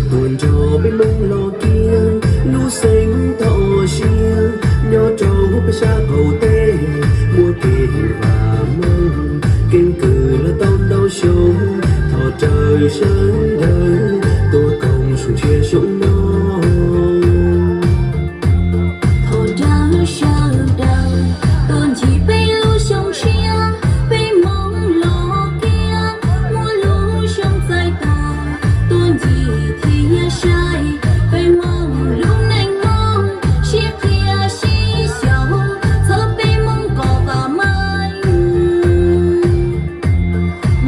Tuaj nrog peb Hmoob los kiag lub xeev toj siab nyob rau peb sab qaum teb, muaj kev vam meej keeb kwm los tau ntau xyoo, thov rawv sawv daws tuaj koom zoo siab zoo no. Thov rawv sawv daws tuaj ncig peb lub xyoo tshiab, peb Hmoob los kiag muaj lub xyoo txais tos, tuaj ncig thiab saib peb Hmoob lub neej Hmoob, sib qhia sib xyaum txog peb Hmoob kom vam meej.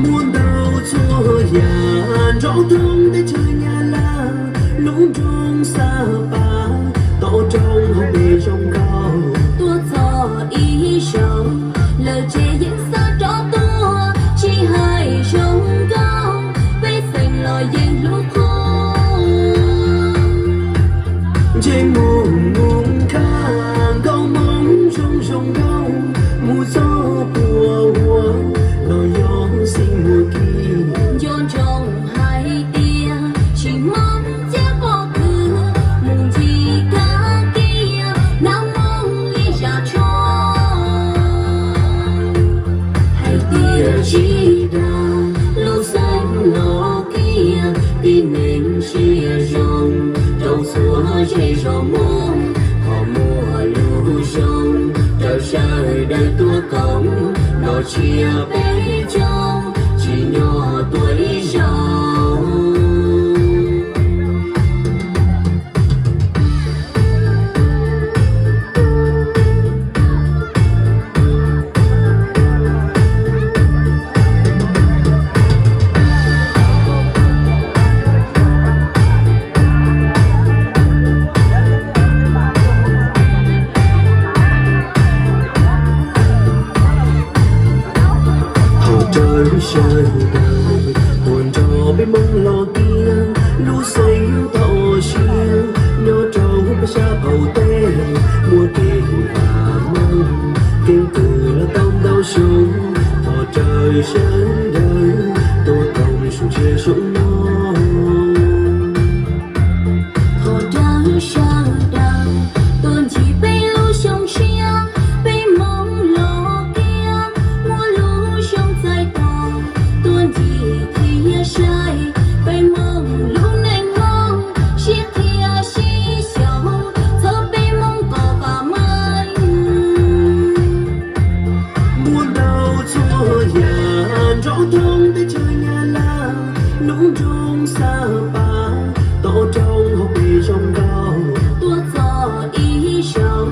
Muaj ntau txhua yam nrov thoob teb chaws Nyab Laj, lub nroog Xab Pas, tom roob hauv pes zoo nkauj. Tuaj txog ib zaug lawm ces yeej xav rov tuaj, tsis hais zoo nkauj peb xeem los yeej hlub qhuab. Ntsej muag mus khaj nkauj Hmoob zoo zoo nkauj, mus txog puas huab los yog xeev Muas Kis. Nco ntsoov hais tias tsis Hmoob ciaj pob kws, mus ncig kab kiag hnab Hmoob li zaj tsho. Hais tias tsis dag lub xeev los kiag, tib neeg siab zoo rau txhua zej zos Hmoob, thov muaj lub xyoo raws sawv daws tuaj koom, nrog tsiab peb caug tsim nyog tuaj ib zaug. Thov rawv sawv daws tuaj nrog peb Hmoob los kiag lub xeev toj siab nyob rau peb sab qaum teb, muaj kev vam meej keeb kwm los tau ntau xyoo, thov rawv sawv daws tuaj koom zoo siab zoo no. Thov rawv sawv daws tuaj ncig peb lub xyoo tshiab, peb Hmoob los kiag muaj lub xyoo txais tos, tuaj ncig thiab saib peb Hmoob lub neej Hmoob, sib qhia sib xyaum txog peb Hmoob kom vam meej. Muaj ntau txhua yam nrov thoob teb chaws Nyab Laj, lub nroog Xab Pas, tom roob hauv pes zoo nkauj. Tuaj txog ib zaug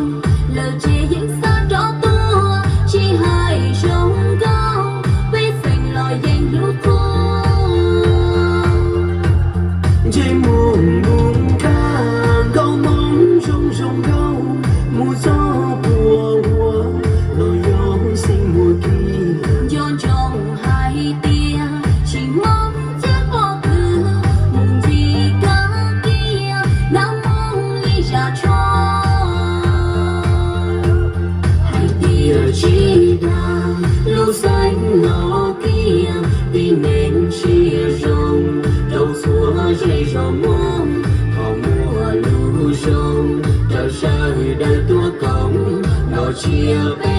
lawm ces yeej xav rov tuaj, tsis hais zoo nkauj peb xeem los yeej hlub qhuab. Ntsej muag mus khaj nkauj Hmoob zoo zoo nkauj, mus txog puas huab los yog xeev Muas Kis. Nco ntsoov hais tias tsis Hmoob ciaj pob kws, mus ncig kab kiag hnab Hmoob li zaj tsho. Hais tias tsis dag lub xeev los kiag, tib neeg siab zoo rau txhua zej zos Hmoob, thov muaj lub xyoo raws sawv daws tuaj koom, nrog tsiab peb